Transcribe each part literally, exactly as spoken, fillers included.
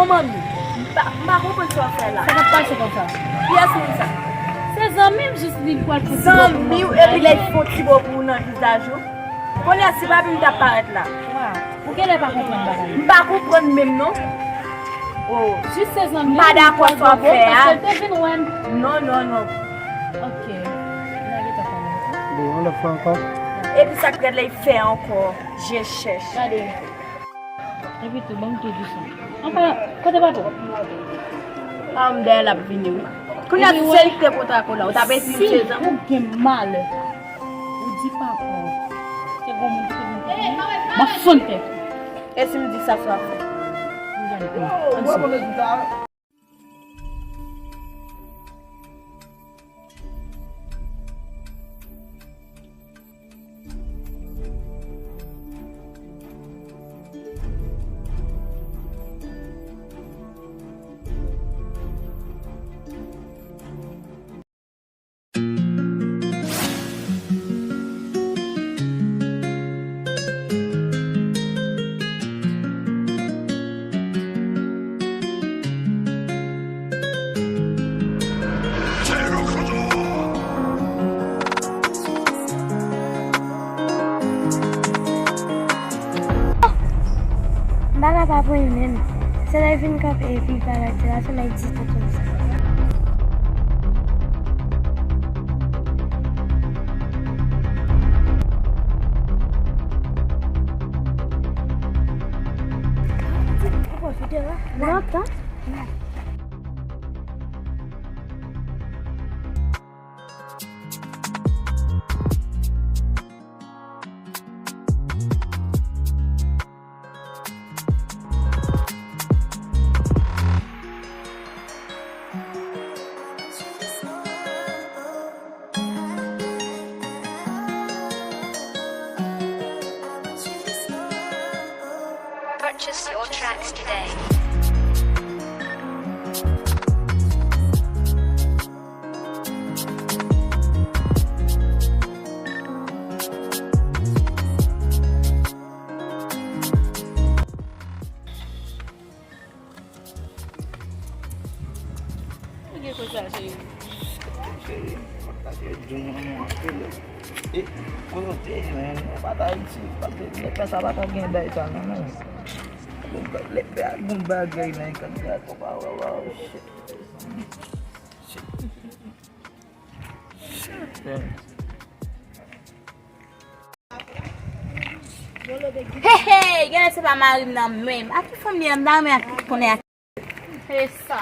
Manmi, m pa, m pa konprann sa w ap fè la. Sa k ap pase konsa? Kiyès moun sa? Se zanmi m, jis li pral fè ti bo pou mwen. Zanmi w, epi lè l fè yon ti bo pou ou nan vizaj ou. Kounye a, si papi m t ap parèt la. Waw, ou genlè pa konprann bagay yo. M pa konprann menm non. Oh. Jis se zanmi m, m pa dakò sa w ap fè a. Paske l te vin wè m. Non, non, non. Ok. N a gentan pale. Bon, yon lòt fwa ankò. Epi sa k rèd la, l fè ankò. Je chèch. Gade. Epi tou, ban m tou di sa. Anfen, kote papa w? Ah, m dèyè l ap vini, wi. Kounye a, si se li ki te pote akola, ou t ap ensilte zanmi? Si ou gen malè, ou di papa w, ke gon moun ki te vin kote li, m ap fann tèt ou. E si m di sa, sa w ap fè? M gade kòman. Ann sou. M pa ka pa pran li menm. Se lè l vin kanpe epi l pale ak tèt la, se lè l di tout konsa. Lontan. Purchase your tracks today. Ou gen koze a, cheri? Cheri, cheri, di mwen mwen anpil. E, kote w te ye, men? Ou pa t Ayiti, pa t, lepè sa pa t gen bay sa, non, non. Lepè a gon bagay nan kandida, konpa, waw, waw, shit. Shit. Shit, man. Hey, hey, genlè se pa mari m nan menm. A ki fanmi an m ta renmen ak konnen ak. Se sa.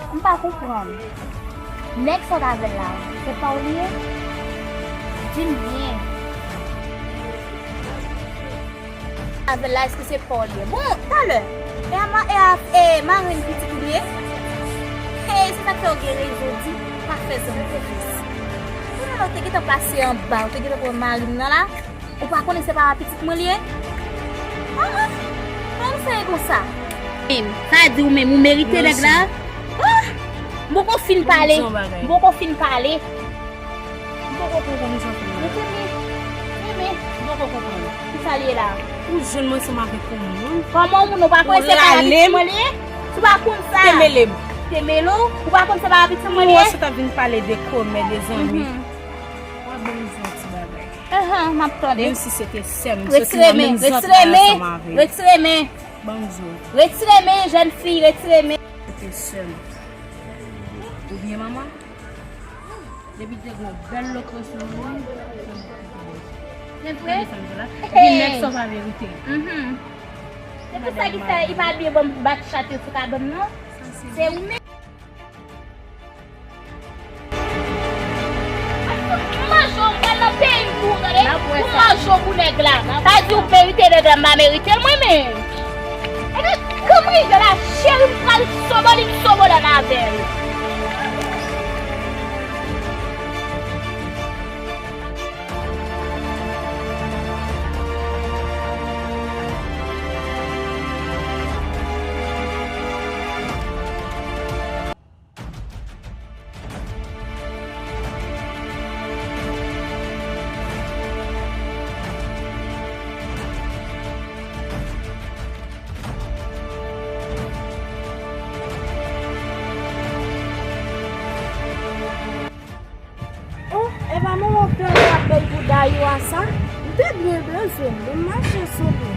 M pa konprann. Nèg sa w t avè l la, se pa w li ye? Di m byen. Avè l la, èske se pa w li ye? Bon, talè, e a ma-, e a, e marenn pitit ou li ye? E se sa k fè w gen rezon di, pa fè zanmi konfyans. Kounye a la, ou te gentan pase anba, ou te gentan pran mari m nan la. Ou pa konnen se papa pitit mwen li ye? Ah, ah. Kòman sa ye konsa? Menm, sa di ou menm, ou merite nèg la? Ah! M poko fin pale. M poko fin pale. M poko konprann sa fè. Mete men. Men, men. M poko konprann. Kisa li ye la? Ou jwenn mwen ansanm avèk yon moun. Kòman yon moun ou pa konnen se papa pitit mwen li ye? Si w pa konn sa. Te mele m. Te mele w? Ou pa konn se papa pitit mwen li ye? Ou wè sa t ap vin pale de kòmè, de zanmi. Mhm. Wè, bon, m di yon ti bagay. Ahan, m ap tande. Menm si se te sè m, soti nan menm zant la ansanm avè l. Retire men, retire men. Ban m di w. Retire men, jèn fi, retire men. Se te sè m. Ou byen, manman? Depi te gen yon bèl lokre sou ou, wi. Se vre? Tande sa m di la. Epi nèg sa pa verite. Mhm. Se pou sa ki fè li pa bliye ban m bat chat yo sou kabann nan. Se ou menm. M manje w, m pral nan peyi m pou ou, tande? M manje w pou nèg la. Sa di ou merite nèg la, m pa merite l, mwen menm. Epi, kòm rive la, cheri, m pral sobo li, m sobo lòn avè l. Oh, e pa manman Pè w t ap bay pou Dayou a sa? M te byen bezwen l, m mache sou li.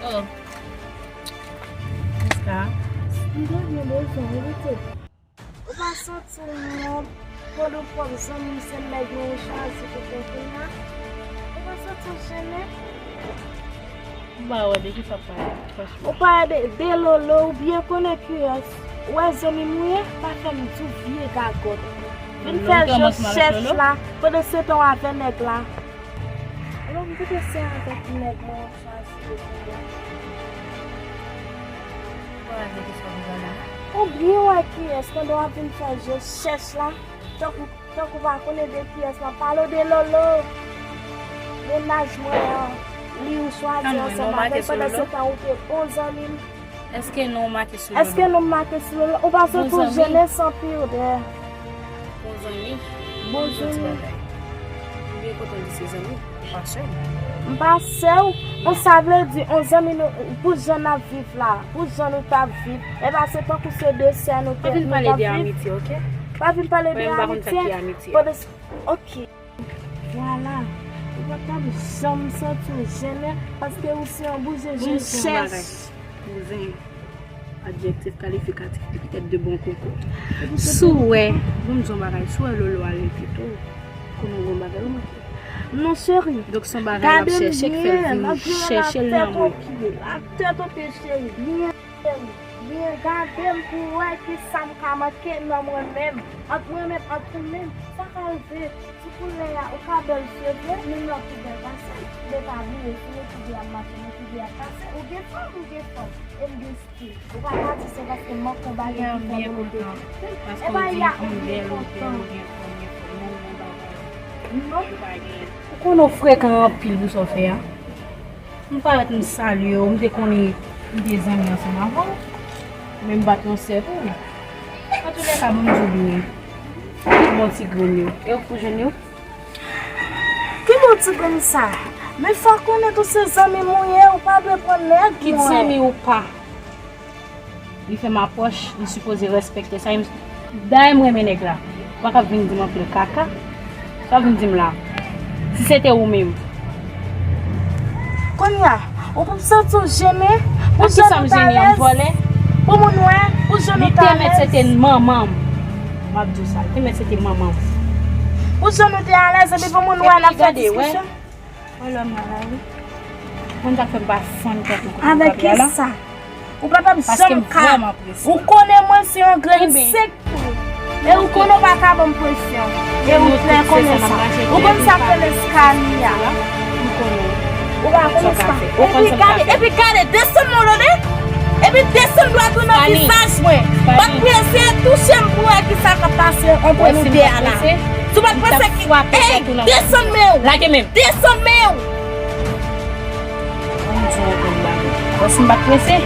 Oh. Kisa? M te byen bezwen w, evite. Ou pa santi w wont pandan w pwòp zanmi m se nèg mwen ou chwazi pou kont ou la? Ou pa santi w jennen? M pa wè de kisa w ap pale, franchman. Ou pale de, de Lolo, ou byen konnen kiyès. Ou wè zanmi m ou ye, pa fè m di w vye gagòt. Vin fè jan chèch la, pandan se tan w avè nèg la. Alò, m kite se avèk nèg mwen. Ou byen wè kiyès pandan w ap vin fè je chèch la, tankou, tankou w pa konnen de kiyès m ap pale w de Lolo. Mennaj mwen an, li ou chwazi ansanm avè l pandan se tan ou te bon zanmi m. Èske non w make sou Lolo? Èske non m make sou Lolo? Ou pa santi w jennen san pidè? Bon zanmi. Bon zanmi. Ou byen kontan di se zanmi, ou pa sè w. M pa sè w. Bon, sa vle di, on zanmi nou, pou jan n ap viv la, pou jan nou t ap viv, e pa se tankou se de sè nou te, nou t ap viv. Pa vin pale de amitye, oke? Pa vin pale de amitye. Mwen menm m pa konn sa ki amitye. Pandan, oke. Vwala. Ou pa t ap janm santi w jennen paske ou se yon bouzen je chèch. Bouzen, adjektif kalifikatif, tèt de bon koko. Si w wè, ban m di w yon bagay, si w wè Lolo ale pito, konnen w gon bagay ou manke. Non, cheri. Donk, se yon bagay l ap chèche k fè l vin chèche l nan mwen. Ak tèt an pye, cheri. Byen, byen, gade m pou w wè kisa m ka manke nan mwen menm. Ant mwen menm, ant ou menm, sa ka rive. Ti koulè a, ou ka bèl, se vre, men m nan pi bèl pase. Men pa bliye, si nou tou de ap mache, nou tou de ap pase, ou gen fanm, ou gen fanm, e m gen stil. Ou pa ka di se paske m manke yon bagay ki fè m rete. E pa y a ou byen kontan. Non. Ou konnen w frekan anpil pou sa w fè a. M parèt m salye w, m te konnen m te zanmi ansanm avè w, men m pa t yon sè pou ou. Antoulèka, ban m di w byen, ki bon ti grenn yo, e ou k pou jwenn yo? Ki bon ti grenn sa? Men fò w konnen tou se zanmi m ou ye, ou pa dwe pran nèg mwen. Kit zanmi ou pa. Li fè m apwòch, li sipoze respekte sa. Dayè m renmen nèg la. Ou pa ka vin di m anpil kaka. Sa w vin di m la? Si se te ou menm. Kounye a, ou p ap santi w jennen? Pou jan nou t alèz? Pou moun wè, pou jan nou t alèz? Li te mèt se te manman m. M ap di w sa, li te mèt se te manman m. Pou jan nou te alèz, epi pou moun wè n ap fè diskisyon? Wè lè m la la wi. Konn sa k fè m pa fann tèt ou kote m frape a la? Avèk kisa? Ou pa t ap janm ka. Ou konnen mwen se yon grenn sèk tou. E ou konnen w pa ka ban m presyon. E ou trè konnen sa. Ou konn sa k rele eskalye a? M konnen. Ou pa konn sa. Epi gade, epi gade, desann mwen w tande. Epi desann dwèt ou nan vizaj mwen. Pa t prese touche m pou wè kisa k ap pase ant nou de a la. Si w pa t prese, ey, desann men w. Lage men m. Desann men w! Ban m di w yon grenn bagay. Bon, si m pa t prese,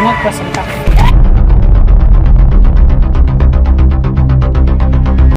mwen kwè sa m ta fè.